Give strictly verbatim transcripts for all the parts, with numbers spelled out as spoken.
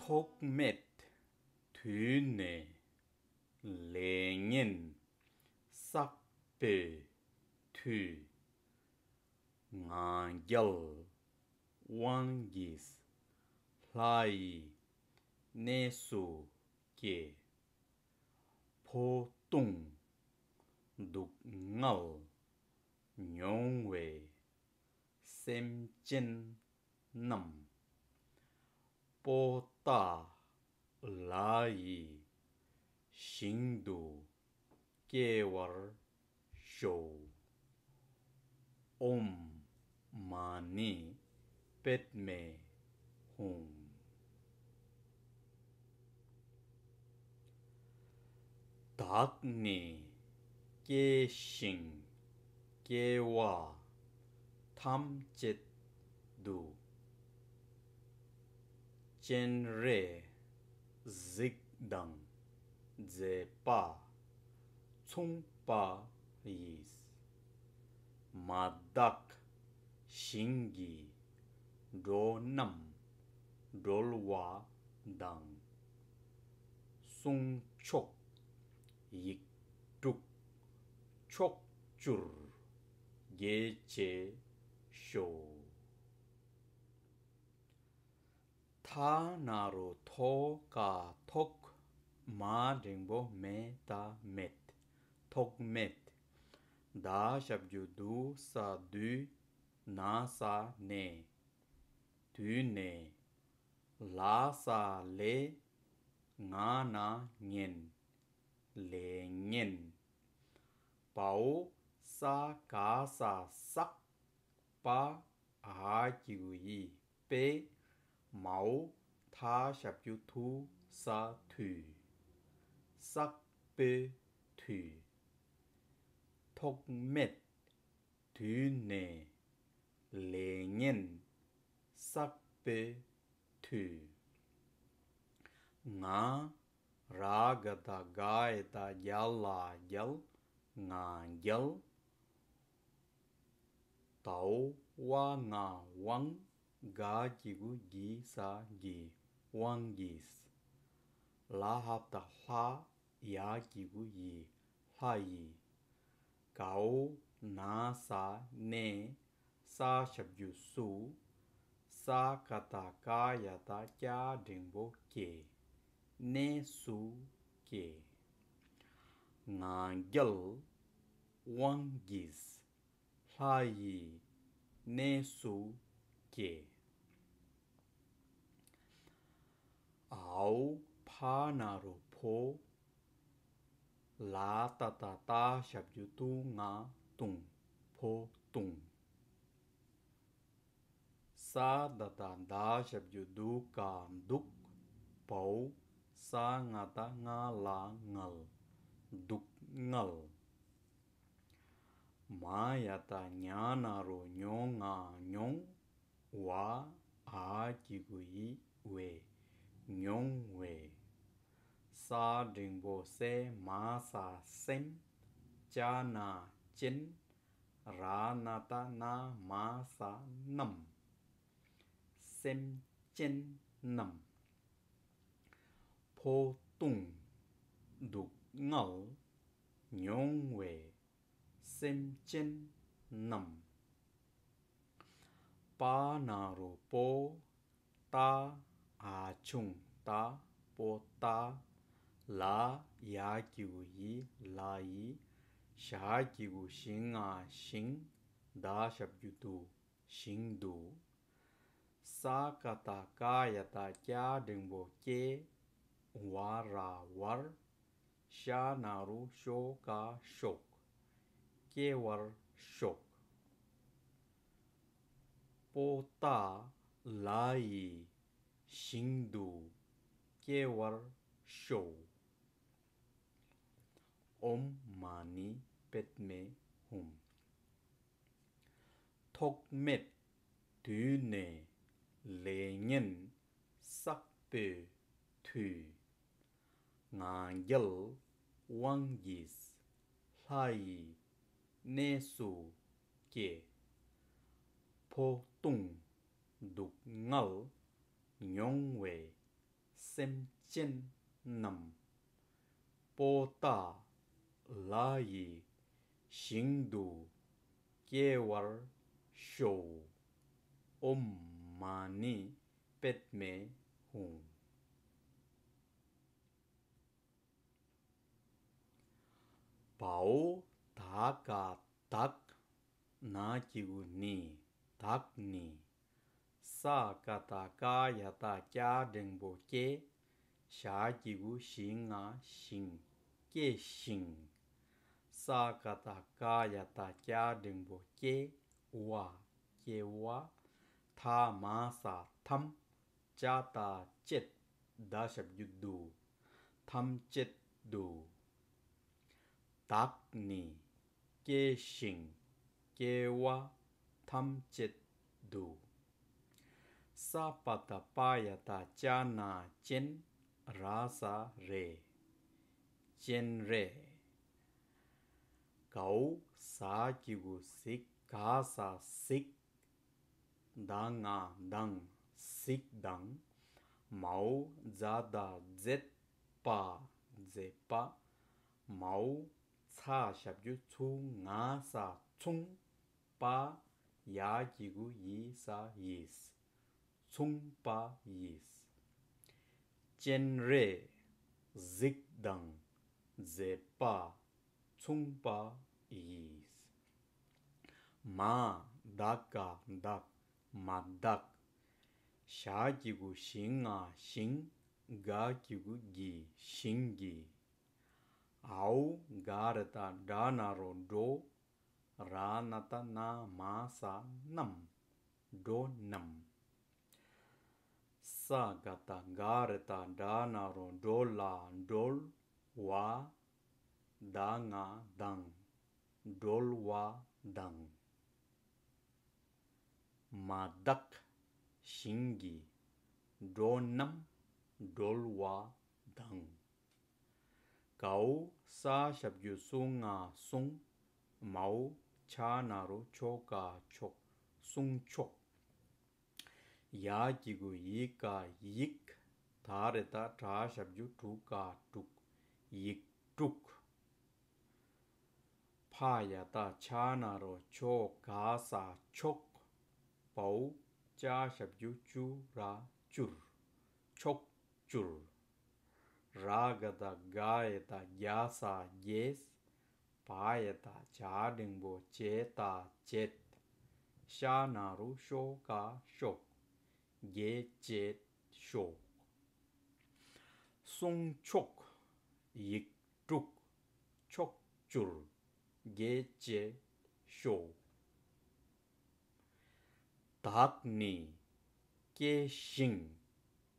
ཐོགས་མེད་དུས་ནས་ལས་ངན་བསགས་པའི་མཐུས། ང་རྒྱལ་དབང་གིས་ལྷ་ཡི་གནས་སུ་སྐྱེས། འཕོ་ལྟུང་སྡུག་བསྔལ་མྱོང་བའི་སེམས་ཅན་རྣམས། པོ་ཏ་ལ་ཡི་ཞིང་དུ་སྐྱེ་བར་ཤོག། ཨོཾ་མ་ཎི་པདྨེ་ཧཱུྃ། བདག་ནི་སྐྱེ་ཞིང་སྐྱེ་བ་ཐམས་ཅད་དུ། སྤྱན་རས་གཟིགས་དང་མཛད་པ་མཚུངས་པ་ཡིས། མ་དག་ཞིང་གི་འགྲོ་རྣམས་སྒྲོལ་བ་དང་། གསུང་མཆོག་ཡིག་དྲུག་ཕྱོགས་བཅུར་རྒྱས་བྱེད་ཤོག། ཐ་ན་རོ་ཐོ་ཀ་ཐོག། མ་འགྲེང་བུ་མེ་ད་མེད། ཐོགས་མེད། ད་ཞབས་ཀྱུ་དུ་ས་དུས། ན་ས་ནས། དུས་ནས། ལ་ས་ལས། ང་ན་ངན། ལས་ངན། བའོ་ས་ག་ས་བསགས། པ་འ་གི་གུ་འི་པའི། མའོ་ཐ་ཞབས་ཀྱུ་ཐུ་ས་མཐུས། བསགས་པའི་མཐུས། ཐོགས་མེད་དུས་ནས་ལས་ངན་བསགས་པའི་མཐུས། ང་ར་ག་བཏགས་རྒ་ཡ་བཏགས་རྒྱ་ལ་རྒྱལ། ང་རྒྱལ། དའོ་བ་ང་དབང་། ག་གི་གུ་གི་ས་གི། དབང་གིས། ལ་ཧ་བཏགས་ལྷ། ཡ་གི་གུ་ཡི། ལྷ་ཡི། གའོ་ན་ས་ནས། ས་ཞབས་ཀྱུ་སུ། ས་ཀ་བཏགས་སྐ་ཡ་བཏགས་སྐྱ་འགྲེང་བུ་སྐྱེ། གནས་སུ་སྐྱེ། ང་རྒྱལ་དབང་གིས། ལྷ་ཡི་གནས་སུ་སྐྱེ། འའོ་ཕ་ན་རོ་ཕོ། ལ་ཏ་བཏགས་ལྟ་ཞབས་ཀྱུ་ལྟུ་ང་ལྟུང་། ཕོ་ལྟུང་། ས་ད་བཏགས་སྡ་ཞབས་ཀྱུ་སྡུ་ག་སྡུག། བའོ་ས་ང་བཏགས་སྔ་ལ་ངལ། སྡུག་བསྔལ། མ་ཡ་བཏགས་ཉ་ན་རོ་ཉོ་ང་མྱོང་། བ་འ་གི་གུ་འི་བའི། མྱོང་བའི། ས་འགྲེང་བུ་སེ་མ་ས་སེམས། ཅ་ན་ཅན། ར་ན་བཏགས་རྣ་མ་ས་རྣམས། སེམས་ཅན་རྣམས། འཕོ་ལྟུང་སྡུག་བསྔལ་མྱོང་བའི་སེམས་ཅན་རྣམས། པ་ན་རོ་པོ། ཏ་འ་ཆུང་ཏ། པོ་ཏ། ལ་ཡ་གི་གུ་ཡི། ལ་ཡི། ཞ་གི་གུ་ཞི་ང་ཞིང་། ད་ཞབས་ཀྱུ་དུ། ཞིང་དུ། ས་ཀ་བཏགས་སྐ་ཡ་བཏགས་སྐྱ་འགྲེང་བུ་སྐྱེ། བ་ར་བར། ཤ་ན་རོ་ཤོ་ཀ་ཤོག། སྐྱེ་བར་ ཤོག་པོ་ཏཱ་ལ་ཡི་ཞིང་དུ་སྐྱེ་བར་ཤོག་ཨོཾ་མ་ཎི་པདྨེ་ཧཱུྃ། ཐོག་མེད་དུས་ནས་ལས་ངན་བསགས་པའི་མཐུས། ང་རྒྱལ་དབང་གིས་ལྷ་ཡི་གནས་སུ་སྐྱེས། འཕོ་ལྟུང་སྡུག་བསྔལ་མྱོང་བའི་སེམས་ཅན་རྣམས། པོ་ཏཱ་ལ་ཡི་ཞིང་དུ་སྐྱེ་བར་ཤོག་ཨོཾ་མ་ཎི་པདྨེ་ཧཱུྃ། བའོ་ད་ག་བདག་ན་གི་གུ་ནི་བདག་ནི། ས་ཀ་བཏགས་སྐ་ཡ་བཏགས་སྐྱ་འགྲེང་བུ་སྐྱེ། ཞ་གི་གུ་ཞི་ང་ཞིང་། སྐྱེ་ཞིང་། ས་ཀ་བཏགས་སྐ་ཡ་བཏགས་སྐྱ་འགྲེང་བུ་སྐྱེ་བ། སྐྱེ་བ། ཐ་མ་ས་ཐམས། ཅ་ད་བཅད། ད་ཞབས་ཀྱུ་དུ། ཐམས་ཅད་དུ། བདག་ནི་སྐྱེ་ཞིང་སྐྱེ་བ་ཐམས་ཅད་དུ། ས་པ་བཏགས་སྤ་ཡ་བཏགས་སྤྱ་ན་སྤྱན། ར་ས་རེ། སྤྱན་རས། གའོ་ཟ་གི་གུ་གཟིག་ག་ས་གཟིགས། ད་ང་དང་གཟིགས་དང་། མའོ་ཛ་ད་མཛད་པ་མཛད་པ། མའོ་ཚ་ཞབས་ཀྱུ་ཚུ་ང་ས་མཚུངས། པ་ཡ་གི་གུ་ཡི་ས་ཡིས། མཚུངས་པ་ཡིས། སྤྱན་རས་གཟིགས་དང་མཛད་པ་མཚུངས་པ་ཡིས། མ་ད་ག་མདའ་མ་དག་ཞ་གི་གུ་ཞི་ང་ཞིང་། ག་གི་གུ་གི་ཞིང་གི། འའོ་ག་ར་བཏགས་གྲ་ན་རོ་གྲོ། ར་ན་བཏགས་རྣ་མ་ས་རྣམས། གྲོ་རྣམས། ས་ཀ་བཏགས་སྒ་ར་བཏགས་སྒྲ་ན་རོ་སྒྲོ་ལ་སྒྲོལ་བ། ད་ང་དང་། སྒྲོལ་བ་དང་། མ་དག་ཞིང་གི། འགྲོ་རྣམས་སྒྲོལ་བ་དང་། གའོ་ས་ཞབས་ཀྱུ་སུ་ང་སྲུང་། མའོ་ཆ་ན་རོ་ཆོ་ག་ཆོག་སྲུང་ཆོག་ཡ་གི་གུ་ཡི་ག་ཡིག་ད་རེ་ད་དྲ་ཞབས་ཀྱུ་དྲུ་ག་དྲུག་ཡིག་དྲུག་ཕ་ཡ་བཏགས་ཕྱ་ན་རོ་ཕྱོ་ག་ས་ཕྱོགས། པའོ་ཅ་ཞབས་ཀྱུ་ཅུ་ར་བཅུར། ཕྱོགས་བཅུར། ར་ག་བཏགས་རྒ་ཡ་བཏགས་རྒྱ་ས་རྒྱས། བ་ཡ་བཏགས་བྱ་འགྲེང་བུ་བྱེ་ད་བྱེད། ཤ་ན་རོ་ཤོ་ག་ཤོག་རྒྱས་བྱེད་ཤོག་སྲུང་ཆོག་ཡིག་དྲུག་ཕྱོགས་བཅུར་རྒྱས་བྱེད་ཤོག་བདག་ནི་སྐྱེ་ཞིང་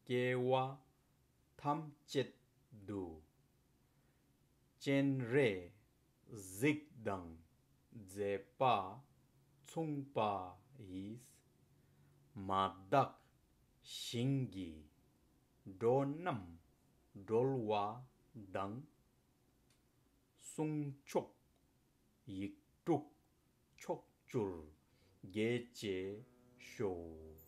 སྐྱེ་བ་ཐམས་ཅད་དུ། སྤྱན་རས་གཟིགས་དང་མཛད་པ་མཚུངས་པ་ཡིས། མ་དག་ཞིང་གི་འགྲོ་རྣམས་སྒྲོལ་བ་དང་། སྲུང་ཆོག་ཡིག་དྲུག་ཕྱོགས་བཅུར་རྒྱས་བྱེད་ཤོག